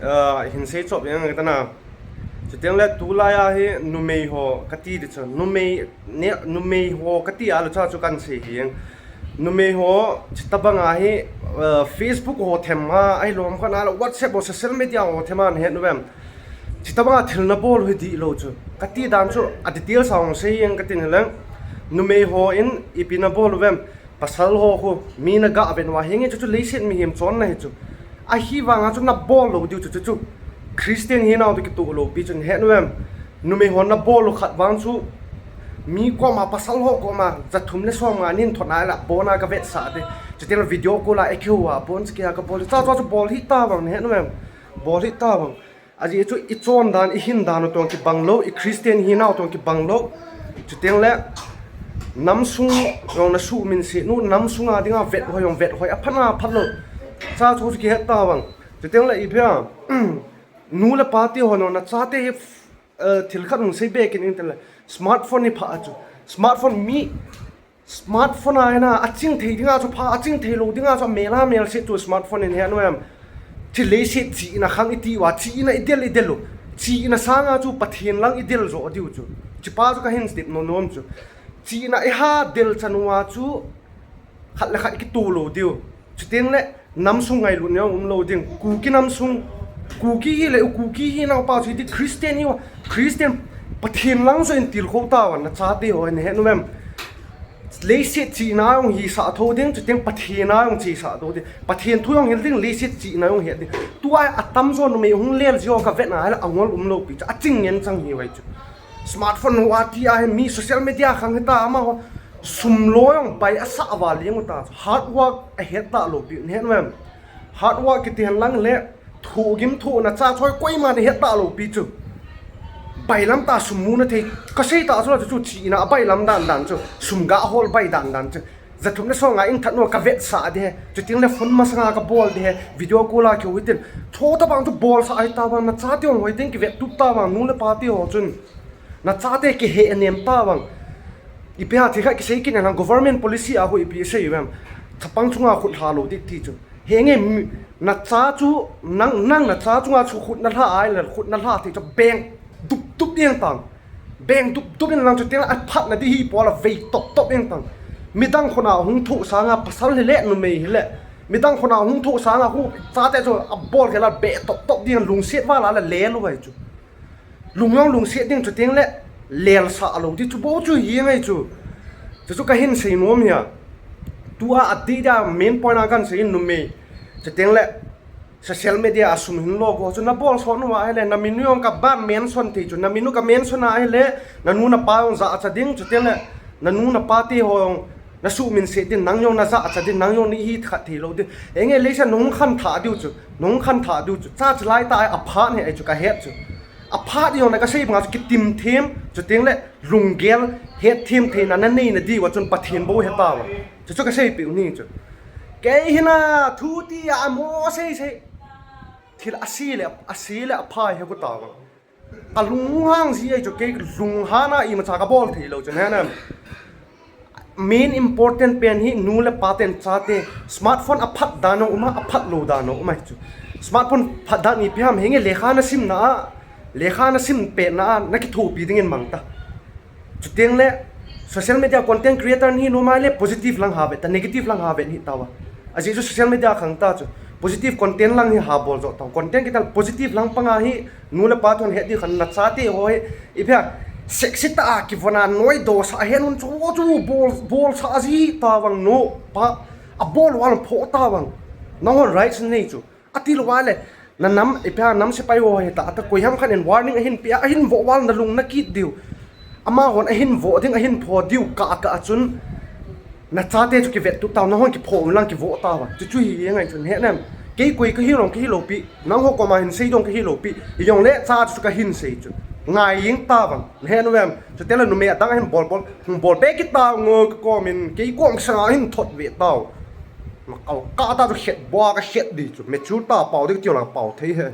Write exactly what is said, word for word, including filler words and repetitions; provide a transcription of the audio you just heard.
Ah, hin sei chop jeng tana. Chuteng le tulai a hi numei ho kati di chu. Numei ne, numei ho kati a lo cha chu kan sei hi jeng. Numei ho, chutabang a hi, ah, Facebook ho them a, ahilou khat a le WhatsApp ho, social media ho them a, na het uvem. Chutabang a thil na bol hi di lo chu. Kati dan chu, a details a hung sei jeng kati ni leng. Numei ho in ipi na bol uvem. Pasal ho khu, mi na ga ven uva, henge chu chu leiset mihem chonna hi chu. Ahivanga chu na bol lo diu chu chu chu. Christian hinau toh kitoh lou pi chu na het uvem. Numei ho na bol lou khat vang chu. Mi koma, pasal ho koma, ja thum le som nga nin thot na la, bona ka vetsah te. Chuteng video call a, e keu a, bon chu kia ka bol. Cha cha chu bol hih ta vang na het uvem. Bol hih ta vang. Ajeh chu i chon dan, i hin dan u tong kibang lou, i Christian hinau tong kibang lou. Chuteng le, nam sung jong na suhminset u, nam sunga dinga vet hoi jong vet hoi, aphat na phat lou. Cha chu chu kihet ta vang. Chuteng le ipi a, nu le pa te ho jong na chate hi, eh, thil khat hung sei be kit in te le. Smartphone hi pha a chu. Smartphone mi Smartphone a hi na, a ching thei dinga chu pha, a ching thei lou dinga chu a mel a mel set chu smartphone in hi a nuam. Thi leiset chihna khang i ti uva, chihna i del i del u. Chihna sanga chu Pathen lang i del jo diu chu. Chi pa chu ka hin step nom nom chu. Chihna i ha del chan uva chu khat le khat i kitoh lou diu. Chuteng le, nam sung ngailut neo um lou ding. Kuki nam sung, Kuki hi le, Kuki hinau pa chu hi ti Christian hi uva. Christian Pathen lang jo in tilkhou ta uva, na chate ho in he nuam. Leiset chihna jong hisah tho ding, chuteng Pathen a jong hisah tho ding. Pathen thu jong hil ding, leiset chihna jong het ding. Tua a tamjo numei hung lel jo ka vet na le angol um lou pi chu. A ching ngen chang hi uva chu. Smartphone ho a ti a hi mi social media khang hi ta ama ho. Sum lo jong pai a sa a va liang u ta. Hard work a het ta lou pi. He nuam. Hard work kiti hen lang le. Thohgim thoh na cha choi koima na het ta lou pi chu. Bailam ta sum mu na thei. Ka sei ta chu la chu chihna a bailam dan dan chu. Sum ga hol bai dan dan chu. Ja thum le som nga in that nu ka vetsah di he. Chuteng le phone masanga ka bol di he. Video call a keu hitin. Chutobang chu bolsah ahi ta vang na chate hoi teng kivet tup ta vang nu le pa te ho chun. Na chate kihe nem ta vang. Ipi a thil khat kisei kit na government policy a ho ipi sei uvam. Chapang chunga khut lha lou ding ti chu. Henge mi, na cha chu, nang, nang na cha chunga chu khut na lha a le, khut na lha thei chu beng dup dup ding tang. Beng dup dup in lang chuteng a phat na di hi po la vei top top ding tang. Midang khut a hung thoh sanga pasal hi le numei hi le. Midang khut a hung thoh sanga khu chate chu a bol ke la be top top ding lungset va la le le lou vai chu. Lung jong lungset ding chuteng le lelsah lou ding chu bou chu hi ngai chu. Chu chu ka hin sei nom hi a. Tua a di da main point a kan sei numei. Chuteng le social media a sum hin lo go chu na bol son uva hi le na min u jong ka ba mention thei chu na min u ka mention a hi le na nu na pa jong jachat ding chuteng le na nu na pa te ho jong na suhminset ding, nang jong na jachat ding, nang jong na hi khat thei lou ding. Enge leisa nung khan tha diu chu, nung khan tha diu chu. Cha chu lai ta a phat he ai chu ka het chu. A phat jong na ka sei banga chu kitim them, chuteng le lunggel het them theina na nei na diu a chun Pathen bou he ta va. Chu chu ka sei piu ni chu. Kei hi na thu ti a mo sei sei. Thil a si le, a si le a phai he ku ta va. Ka lunghang ji ai chu kei lunghang a imacha ka bol thei lou chu ne ne. Main important pen hi nu le pa ten chate smartphone a phat dan jong um a, a phat lou dan jong um ahi chu. Smartphone phat dan ipi ham henge lekha na sim na a, lekha na sim pet na a, na kithopi ding in mang ta. Chuteng le social media content creator ni nu mai le positive lang ha ve ta, negative lang ha ve ni ta va. Ajeh chu social media khang ta chu positive content lang hi ha bol jo ta. Content kital positive lang panga hi nu le pa thon he di khan na chate ho hi ipi a sexy ta a kivon a noi do sa a hen un chu chu bol bol sa a ji ta vang nu pa a bol wal pho ta vang. Nang hon rights nei chu. A ti lou va le na nam ipi a nam sepai ho he ta a ta koi ham khan in warning a hin pe a hin vo wal na lung na kit diu. Ama hon a hin vo ding a hin pho diu ka ka a chun. Na chate chu kivet tup tau, na hon kipho un lang kivo tau va. Chu chu hi ngai chun he nem. Kei koi ka hi long ka hi lo pi. Nang ho koma hin sei dong ka hi lo pi. I jong le cha chu ka hin sei chu. Ngai jing ta vang. He nu vem. Chu te la numei a dang a hin bol bol. Hung bol be kit tau ngo ka komin. Kei kom sanga hin thot ve tau. Ma kal ka ta chu het bua ka het di chu. Mature ta pau di ka ti lang pau thei he.